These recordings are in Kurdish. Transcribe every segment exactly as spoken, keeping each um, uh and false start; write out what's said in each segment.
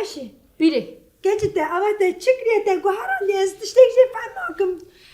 Eşê. Pîrê. Keçê te, ava te çi kiriye te guherandiye, ez tiştek jê fehm nakim.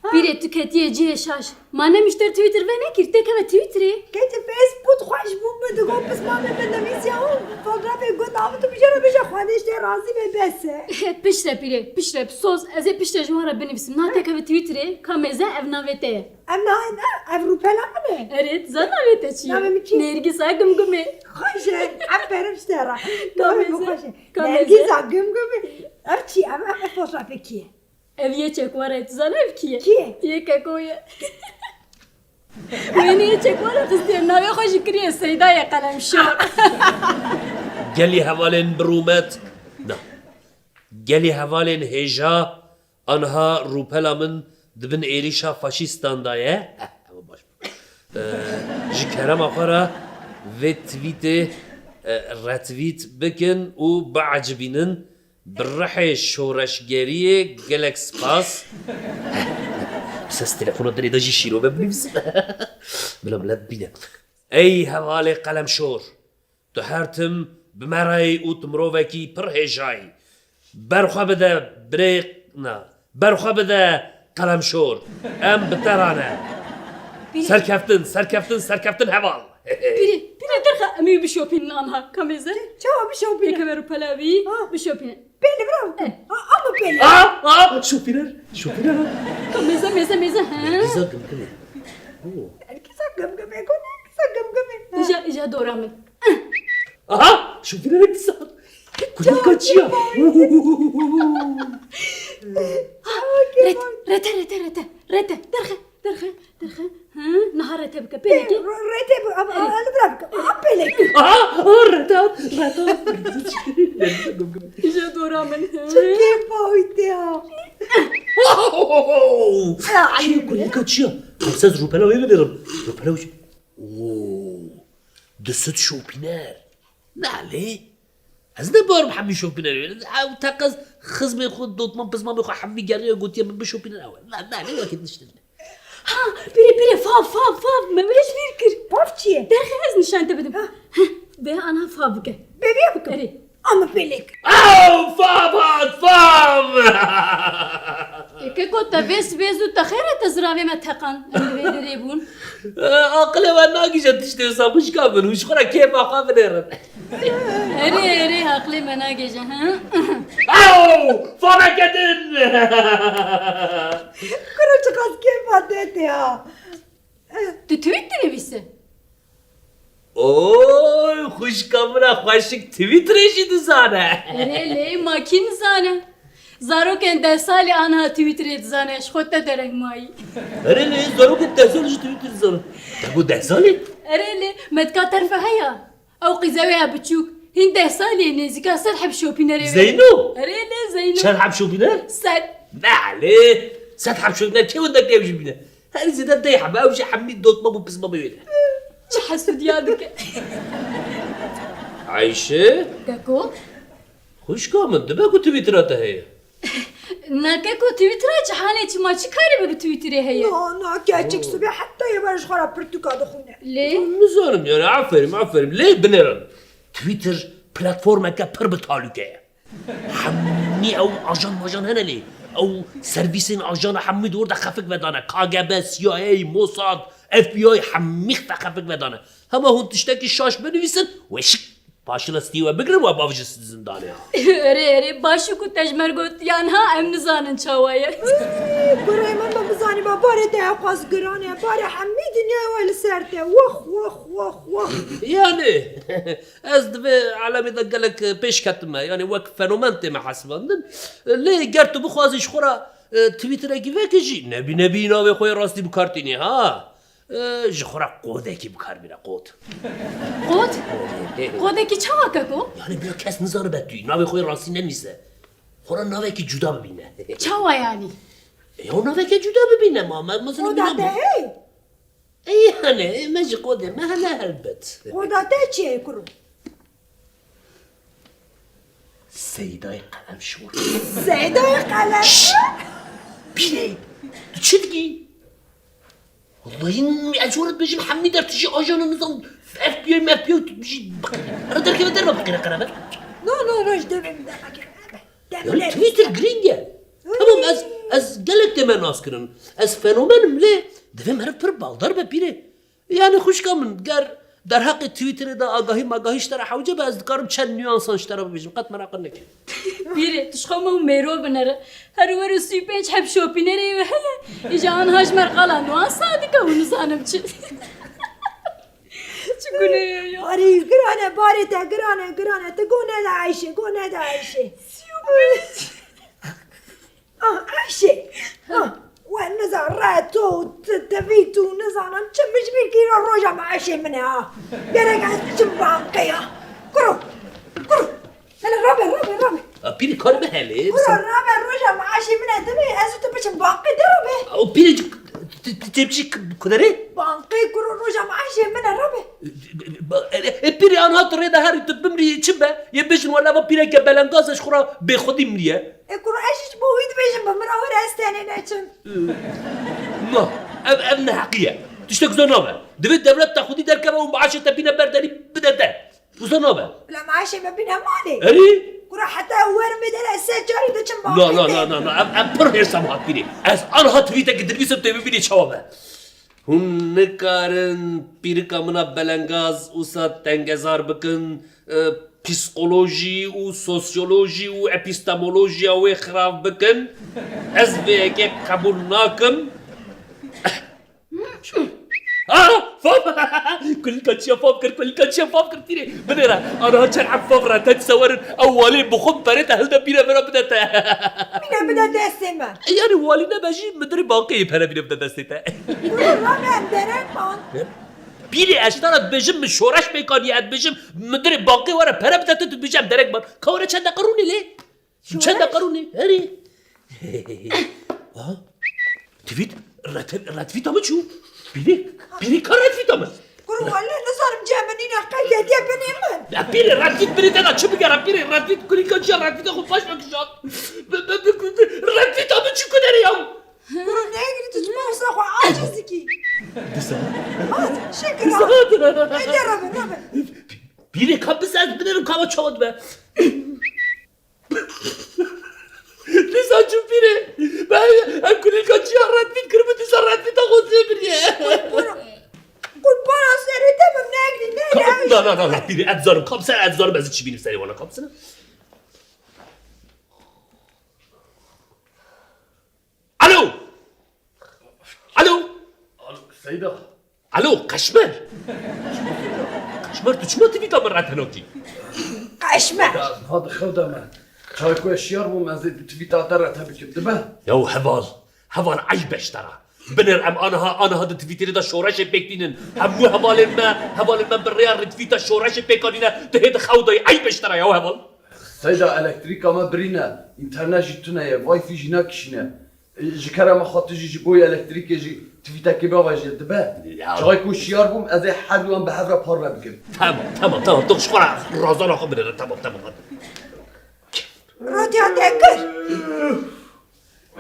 Ha? Pîrê, tu ketiye cihê şaş. Ma ne mişter Twitter venekir, têkeve Twitterê. Keçê Facebook xweş bû, min digot pismamê min nivîsiya û fotoğrafê got, ava tu bijêre bije Xwedê ji te razî be, bes e. Piştre pîrê, piştre, soz, ez ê piştre ji wan re binivîsim. Na têkeve Twitterê, ka mêze ev navê te ye. Ev na, na, ev rûpela min e. Erê, tu zanî navê te çi ye? Navê min çi ye? Nêrgîsa Gimgimê. Xweş e, aferin ji te re. Navê min xweş e. Ka mêze? Nêrgîsa Gimgimê. Ev çi ye? Ev, ev, ev fotoğrafê kî ye? Ev yê çekwar e, tu zanî ev kî ye? Kî ye? Yê keko ye. Wênê yê çekwar e xistiye, navê xwe jî kiriye Seydayê Qelemşor. Gelî hevalên bi rûmet. Na. Gelî hevalên hêja. Anha rûpela min di bin êrîşa faşîstan de ye. Eh, ew baş bû. Eh, ji kerema xwe re vê twîtê, eh, retwît bikin û biecibînin. Bi rihê şoreşgeriyê gelek spas. Ses telefona derê de jî şîrove binivîsim. Bila milet bîne. Ey hevalê Qelemşor! Tu her tim bi me re yî û tu mirovekî pir hêja yî. Berxwe bide birê, na, berxwe bide Qelemşor. Em bi te re ne. Pîrê. Serkeftin, serkeftin, serkeftin heval. Pîrê, pîrê derxe em ê bişopînin anha. Ka mêze? Çawa bişopînin? Yekeme rûpela wî, ha, bişopînin. Pêlê bira bikim. Eh. Ha, ama pêlê. Aa, aa, şopîner, şopîner. Ka mêze, mêze, mêze, he? Nêrgîsa Gimgimê. Oo. Nêrgîsa Gimgimê, got Nêrgîsa Gimgimê. Îja, îja dora min. Aha! Şopînerek dîsa. Kulîlka çi ya? Ret-, rete, rete, rete. Rete. Derxe, derxe, derxe. Hı, niha rete bike. Pêlekê. Re-, rete bi-, a, a, a, li bira bike. A, pêlek. Aha! Aha! Rete, rete. Îja dora min. Çi kêfa wî tê ha. Çi ye kulîlka çi ya? Hemsez rûpela wê binêrim. Rûpela wî. Oo. Du sed şopîner. Nalê. Ez ne barim hemî şopîner wê. Ew teqez xizmê xwe, dotman pizmamê xwe hemî geriya gotiye min bişopînin ew. Na, nalê wekî tiştin. Ha, pîrê, pîrê, fav, fav, fav. Me wê ji bîr kir. Fav çi ye? Derxe ez nîşan te bidim. Ha. Heh, vê ana fav bike. Bê vê bikim. Erê. Ama pêlek. Ew fav hat, fav! Ê keko, te vê sibê zû te xêr e te ziravê me teqan. Em li vê derê bûn. E, aqilê we nagihîje tiştê wisa xwişka min, hûn ji xwe re kêfa xwe binêrin. Erê, erê, aqilê me nagihîje, he? Ew! Faveke din! Kuro çiqas kêfa te tê ha. Tu tweet dinivîse? Oy, xwişka min a xweşik Twitterê jî dizane. Erê lê, ma kî nizane? Zarokên deh salî anha Twitterê dizane, ji xwe te dereng mayî. Erê lê, zarokên deh salî jî Twitter dizane. Te got deh salî? Erê lê, me dika terfe heya. Ew qîzewê ya biçûk, hîn deh salî ye, nêzîka sed heb şopînerê wê. Zeyno? Erê lê Zeyno. Çend heb şopîner? Sed. Nalê, sed heb şopîner kê wendek ew jî bîne? Herî zêde deh hebe, ew jî hemî dotma bû pizma bê wê de. Çi hesûdiya dike. Ayşe? Keko? Xwişka min, dibe ku Twittera te heye. Na keko, Twittera cihanê çima çi karê me bi Twitterê heye? Na, na, keçik sibê heta êvar ji xwe re pirtûka dixwîne. Lê? Nizanim yani, aferîm, aferîm. Lê binêrin. Twitter platformeke pir bi talûke ye. Hemî ew ajan majan hene lê. Ew servîsên ajana hemî di wir de xefik vedane. K G B, C I A, Mossad, F B I hemî xefik vedane. Hema hûn tiştekî şaş binivîsin, wê şik Paşila stî we bigirin, we bavêjin zindanê ha. Erê, erê, baş e ku te ji me re got, yan ha, em nizanin çawa ye. Kurê min, min bizanîba barê te ew qas giran e, barê hemî dinyayê we li ser te. Wah, wah, wah, wah. Yani, ez di vê alemê de gelek, e, pêş ketime. Yani, wek fenomen tême hesibandin. Lê ger tu bixwazî ji xwe re, e, Twitterekî vekî jî, nebî, nebî navê xwe yê rastî bi kar tînî, ha. E, ji xwe re qodekî bi kar bîne, qod. Qod? Qodekî çawa keko? Yani bila kes nizanibe tu yî. Navê xwe yê rastî nenivîse. Xwe re navekî cuda bibîne. Çawa yani? E, ya naveke cuda bibîne ma. Me, mesela Qoda bila te hey? E, yani, e, me ji qodê me hene helbet. Qoda te çi ye kuro? Seydayê Qelemşor. Seydayê Qelemşor? Şşş! Bîne! Tu çi digî? Wallahî ez ji we re dibêjim hemî der tu jî ajana nizam F B I, M F B I tu bijî biqîne. Here derkeve derve biqîne qerever. No, no, Roj devê min derxakê. Yanî Twitter girîng e. Tamam, ez, ez gelek tême naskirin. Ez fenomenim lê divê meriv pir baldar be pîrê. Yanî xwişka min, ger derheqê Twitterê de agahî magahî ji te re hewce be, ez dikarim çend nüansan ji te re bibêjim. Qet meraqe neke. Pîrê, tu ji xwe me û mêro binere. Her wer û sî û pênc heb şopînerê wê heye. Îja anha ji me re qala nuansa dike û nizanim çi. Çi gunehê ye ya? Barê, giran e, barê te, giran e, giran e. Tu go nede Eyşê, go nede Eyşê. Sî û pênc. Ah, Eyşê. Ah, we nizan re to, t-, tevî tu, nizanim çi, min ji bîr kî roja meaşê min e ha. Gerek ez biçim bankê ya. Kuro, kuro. Hele rabe, rabe, rabe. A, pîrê kar me helê. Kuro, rabe, roja meaşê min e, divê ez û tu biçim bankê, de rabe. O pîrê, tu, tu, tu çêbiçî kuderê? Bankê kuro, roja meaşê min e, rabe. E, e, e, pîrê, anha tu rê de herî tu bimrî çi be? Yê bêjin wela va pîreke belengaz e, ji xwe re bêxwedî miriye. E, kuro, ez jî ji bo wî dibêjim, bi min re were ez tenê neçim. Na, ev, ev neheqî ye. Tiştek zor nabe. Divê dewlet te xwedî derkeve û maaşê te bîne ber derî bide te. Wisa nabe. Bila maaşê me bîne malê. Erî? Kuro, heta wer bidere, sê carî diçim. Na, na, na, na, na. Ev, ev pir hêrsam hat pîrê. Ez anha twîtekî dinivîsim, tê bibînî çawa me. Hûn nikarin pîrika min a belengaz wisa tengezar bikin, e, psîkolojî û sosyolojî û epistemolojiya wê xirav bikin. Ez vê yekê qebûl nakim. Ah, fav! Kulîlka çiya fav kir, kulîlka çiya fav kir pîrê. Binêre, aniha çend eb fav re te dîsa werin, ew walê bi xwe bi perê te hilde pîre vira bide te. Mîne bide destê me. E, yanî walî nebe jî, midirê bankê yê pere bîne bide destê te. Dur, rabe, em derek man. Pîrê, ez ji te re dibêjim, min şoreş pêk aniye, ez dibêjim, midirê bankê were pere bide te, tu dibêjî em derek man. Ka were çend deqe rûnê lê? Çend deqe rûnê? Herî. Aha. Tweet, ret-, retweeta min çû. Pîrê, pîrê ka retweeta min. Kuro, wele nizanim cem min nîne, qey ketiye binê min. Ya pîrê, retweet binê te da çi bigere pîrê, retweet kulîlka çiya retweeta xwe paş ve kişand. Bi, bi, bi, bi, retweeta min çû kuderê ya. Kuro, negirî tu çima wisa xwe aciz dikî? Disa. Hat, şikir. Disa. Hadi rabe, rabe. Pîrê ka bize ez binêrim ka çawa dibe. Dîsa çû pîrê. Ben em kulîlka çiya retweet kiribû, dîsa retweeta xwe zê biriye. Qurbana serê te bim, negirî, ne, ne. Na, na, na, na, pîrê, ez zanim, kamser, ez zanim, ez çi bînim serê wana, kamser. Alo! Alo! Alo, Seyda. Alo, Qeşmer! Qeşmer, tu çima tweeta min retenakî? Qeşmer! Seyda, niha di xew de me. Çay ku ez şiyar bûm, ez ê di tweeta te rete bikim, dibe? Yaw heval, heval eyb e ji te re. Binêr em aniha, aniha di Twitterê de şoreşê pêk tînin. Hemû hevalên me, hevalên me bi rêya retweeta şoreşê pêk anîne, tu hê di xew de yî, eyb e ji te re yaw heval. Seyda, elektrîka me birîne, înternet jî tune ye, wifi jî nakişîne. Ji kerema xwe tu jî ji bo elektrîkê jî tweetekê bavêje dibe. Ya. Çaxê ku şiyar bûm, ez ê her duyan bi hev re parve bikim. Tamam, tamam, tamam. Tu ji xwe re razana xwe binêre. Tamam, tamam. Rodiya te kir.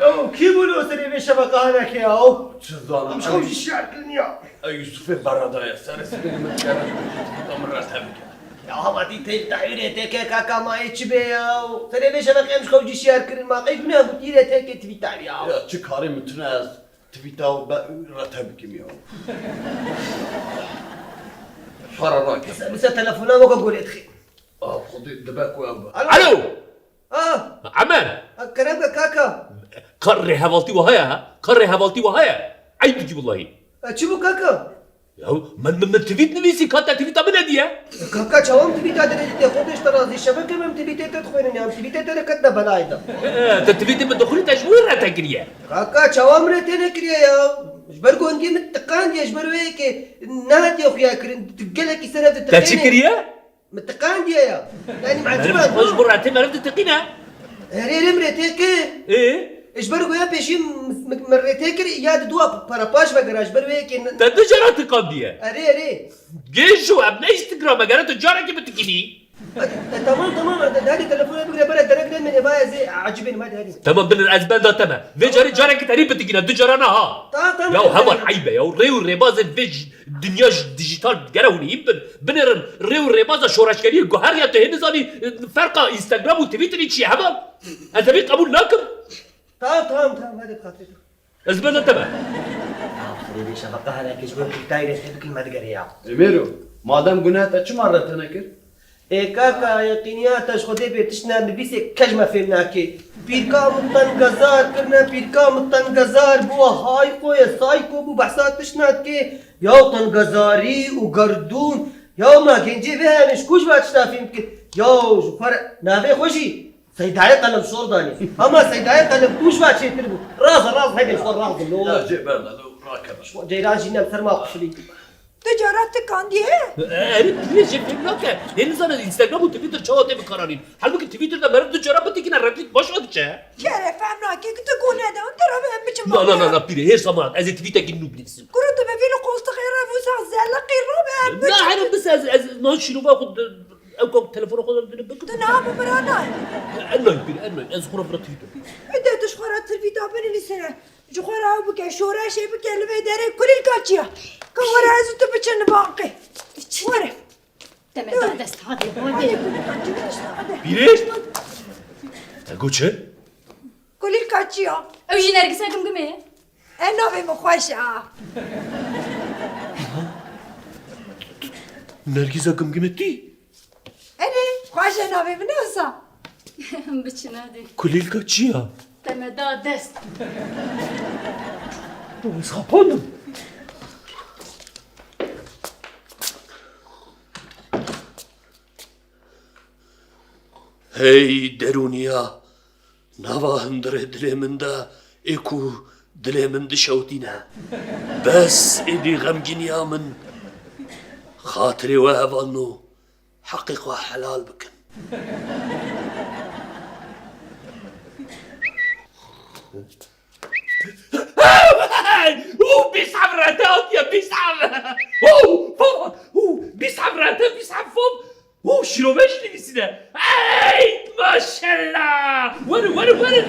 Ew kî bû li serê vê şeveqanekê ya? Çi zanim. Em ji xwe jî şiyar kirin ya. Ew Yusufê Beradaya. Serê sibê min dikeve, min re tevike. Ya hema tî tê tahwîrê têke kaka ma ê çi bê ya? Serê vê şeveqê em ji xew cî şiyar kirin ma qey gune bû tîrê têke tivî tahwî ya. Ya çi karê min tune ez tivîta û be rete bikim ya. Para nake. Mise, mise telefona weke gorê dixê. Ah, xwedê dibe ku ew be. Alo! Alo! Ah! Emer! Ah, kerem ke kaka. Ka rêhevaltî wiha ye ha? Ka rêhevaltî wiha ye? Eyb dikî wellahî. Ah, çi bû kaka? Ya, min, min, min tweet nivîsî, ka te tweeta min nediye? Kaka, çawa min tweeta te nedîtiye? Xwedê ji te razî, şevekê min tweetê te dixwînin ya, min tweetê te neketina belayê de. Ee, te tweetê min dixwînî, te ji wî re te kiriye. Kaka, çawa min re te nekiriye ya? Ji ber ku hingê min tiqandiye, ji ber wê yekê nehatiye xuya kirin, tu gelekî ser hev ditiqînî. Te çi kiriye? Min tiqandiye ya. Yanî min ecêb e. Meriv ji bo rê tê, meriv ditiqîne. Erê, erê, min rê tê kir. Ê? Ji ber ku ya pêşî min, min, min rê tê kir, ya di dua para paş vegera, ji ber wê yekê ne- Te du cara tiqandiye? Erê, erê. Gêjo, ev ne Instagram e, gere tu carekê bitiqînî. E, e, tamam, tamam, hadi, hadi telefonu bigire, bere derek ne mene, vay, ez ê acibên, hadi, hadi. Tamam, binir, ez benda te me. Vê carê carekî tenê bitikîne, du cara ne ha. Tamam, tamam, Ya tamam. Heval eyb e ya, rê û rêbazên vê j-, dinya j-, dijital gere hûn hîn bin. Binêrin, rê û rêbaza şoreşgeriyê guheriya te hê nizanî, e, ferqa Instagram û Twitterî çi ye, heval? Ez evî qebûl nakim. Tamam, tamam, tamam, hadi, bi xatirê te. Ez benda te me. Aferî, şebeqe henekê ji bo kurtayî rê tê bikin me digere ya. Emêro, madem guneh te çima re te nekir? Ê kaka, yeqîniya te ji Xwedê bê tişt ne, nivîsê kej me fêm nake. Pîrka min tengezar kirine, pîrka min tengezar bû, hayko ye, sayko bû, behsa tişt nadike. Ya tengezarî û gerdûn, ya ma gencê vê hene ji ku ji va tişta fêm dike? Ya ji xwe re navê xwe jî Seydayê Qelem Şor danî. Ama Seydayê Qelem ku ji va çêtir bû? Raz e, raz, hebe ji xwe raz e, lo. Ya jê berde, lo, rakeve. Ceyran jî nem ser ma qufilî. Tu cara tu kandî he? Erê, pîrê jê fêm nake. Hê nizane Instagram û Twitter çawa tê bikaranîn. Halbûkî Twitter de meriv du cara bitikine, reklîk baş ve diçe. Kere fem nake ki tu guneh de, tu re em biçim Na, na, na, na, pîrê, hêrsa min hat. Ez ê tweetekî nû binivîsim. Kuro tu bi vî li qoltiqê re vûsa zeleqî re be, em Na, biçim. Herê bis ez, ez niha şîrova xwe de, ew ka telefona xwe de bikim. Tu niha bi min re nayê. En nayê pîrê, en nayê. Ez xwe re vira Twitter. Ede tu ji xwe re Twitter binivîsine. Ji xwe re ew bike, şoreşê bike li vê derê kulîlka çi ya? Ka were ez û tu biçin li banqê. Were. Te me da dest, hadi, hadi. Hadi kulîlka çi ya? Hadi. Pîrê? Te got çi? Kulîlka çi ya? Ew jî Nergîsa Gimgimê ye. E, navê min xweş e ha. Nergîsa Gimgimê tî? Erê, xweş e navê min, ne wisa? Biçin hadi. Kulîlka çi ya? Te me da dest. Ez xapandin. Hey derûniya, nava hundirê dilê min de ê ku dilê min dişewtîne. Bes êdî xemgîniya min. Xatirê we hevalno, heqê xwe helal bikin. Û bîst heb rete hatiye, bîst heb. Û, û, bîst heb rete, bîst heb fam. Û şîrove jî nivîsîne. Ey, maşallah! Werin, werin, werin!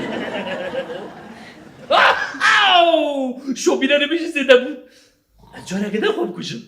Aw! Şopînerê min jî zêde bû. Ez careke din xwe bikujim.